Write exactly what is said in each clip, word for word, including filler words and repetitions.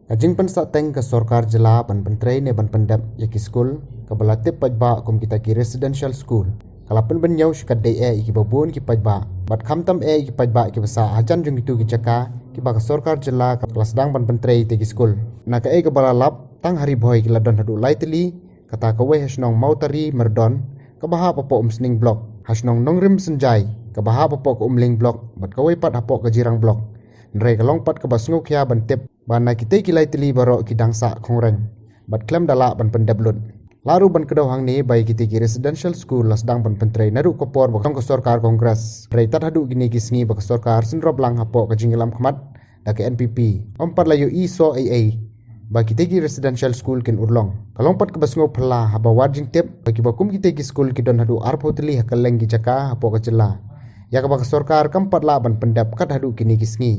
Ka jingpynsahteng ka sorkar jylla ban pyntrei ne ban pyndep ïa ki skul kaba la tip paidbah kum kita ki residential school ka la pynbynñiew shikatdei eh ïa kiba bun ki paidbah, bad khamtam eh ïa ki paidbah kiba sah hajan jong kito ki jaka kiba ka sorkar jylla ka la sdang ban pyntrei ïa ki skul. Na kaei kaba la lap, tang ha Ri Bhoi ki la don haduh lai tylli, kata kawei ha shnong Mawtari Myrdon, kaba hap hapoh Umsning Block, ha shnong Nongrim Synjai, kaba hap hapoh ka Umling Block, bad kawei pat hapoh ka Jirang Block. Hynrei ka long pat kaba sngewkhia ban tip ba na kitei ki lai tylli baroh ki dang sah khongreng bad khlem da lah ban pyndep lut. Lah ruh ban kdew hangne ba ïa kitei ki residential school la sdang ban pyntrei naduh ka por ba ka sorkar Congress. Hynrei tad haduh kine ki sngi ba ka sorkar synrop lang hapoh ka jingïalam khmat da ka N P P, ym pat la ïohi soh ei ei ba kitei ki residential school kin urlong. Ka long pat kaba sngewphylla haba wad jingtip ba kiba kum kitei ki skul ki don haduh arphew tylli ha kylleng ki jaka hapoh ka jylla, ïa kaba ka sorkar kam pat lah ban pyndep kat haduh kine ki sngi.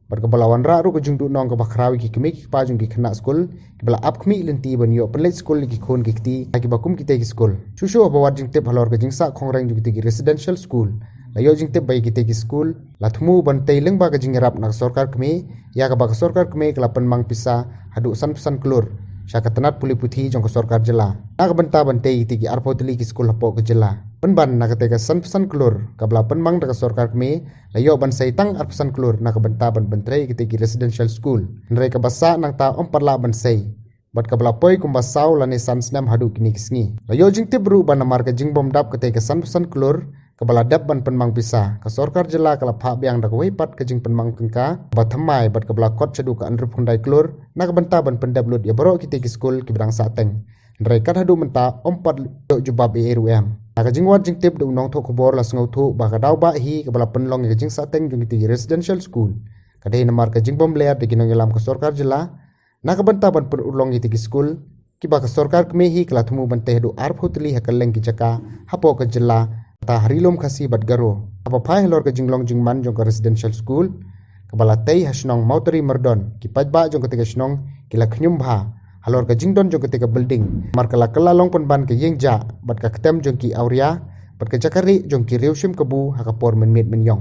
Bad kaba la wanrah ruh ka jingduhnong kaba khraw ïa ki kmie ki kpa jong ki khynnah skul kiba la ap khmih lynti ban ïoh pynleit skul ïa ki khun ki kti ha kiba kum kitei ki skul. Shuh shuh haba wad jingtip halor ka jingsah khongreng jong kitei ki residential school, la ïoh jingtip ba ïa kitei ki skul la thmu ban tei lyngba ka jingïarap na ka sorkar kmie, ïa kaba ka sorkar kmie ka la pynmang pisa haduh sanphew san klur sha ka tnat pule puthi jong ka sorkar jylla na ka bynta ban tei ïa kitei ki arphew tylli ki skul hapoh ka jylla. Pynban na katei ka sanphew san klur kaba la pynmang da ka sorkar kmie, la ïoh ban sei tang arphew san klur na ka bynta ban pyntrei ïa kitei ki residential school. Hynrei kaba sah nangta ym pat lah ban sei, bad kaba la poi kumba saw lane san snem haduh kine ki sngi. La ïoh jingtip ruh ba namar ka jingbymdap katei ka sanphew san klur kaba la dep ban pynmang pisa, ka sorkar jylla ka la phah biang da kawei pat ka jingpynmang tyngka kaba thymmai bad kaba la kot shaduh ka hynriewphew khyndai klur na ka bynta ban pyndep lut ïa baroh kitei ki skul kiba dang sahteng. Hynrei kat haduh mynta ym pat ïoh jubab ei ei ruh em. Na ka jingwad jingtip da u nongthoh khubor la sngewthuh ba ka daw bah hi kaba la pynlong ïa ka jingsahteng jong kitei ki residential school ka dei namar ka jingbymler da ki nongïalam ka sorkar jylla na ka bynta ban pynurlong ïa kitei ki skul kiba ka sorkar kmie hi ka la thmu ban tei haduh arphew tylli ha kylleng ki jaka hapoh ka jylla, kata ha Ri Lum Khasi bad Garo. Haba phai halor ka jinglong jingman jong ka residential school kaba la tei ha shnong Mawtari Myrdon, ki paidbah jong katei ka shnong ki la khñium bha halor ka jingdon jong katei ka building, namar ka la kylla long pynban ka ïing jah bad ka ktem jong ki awria bad ka jaka rieh jong ki riewshim kabu ha ka por mynmiet mynïong.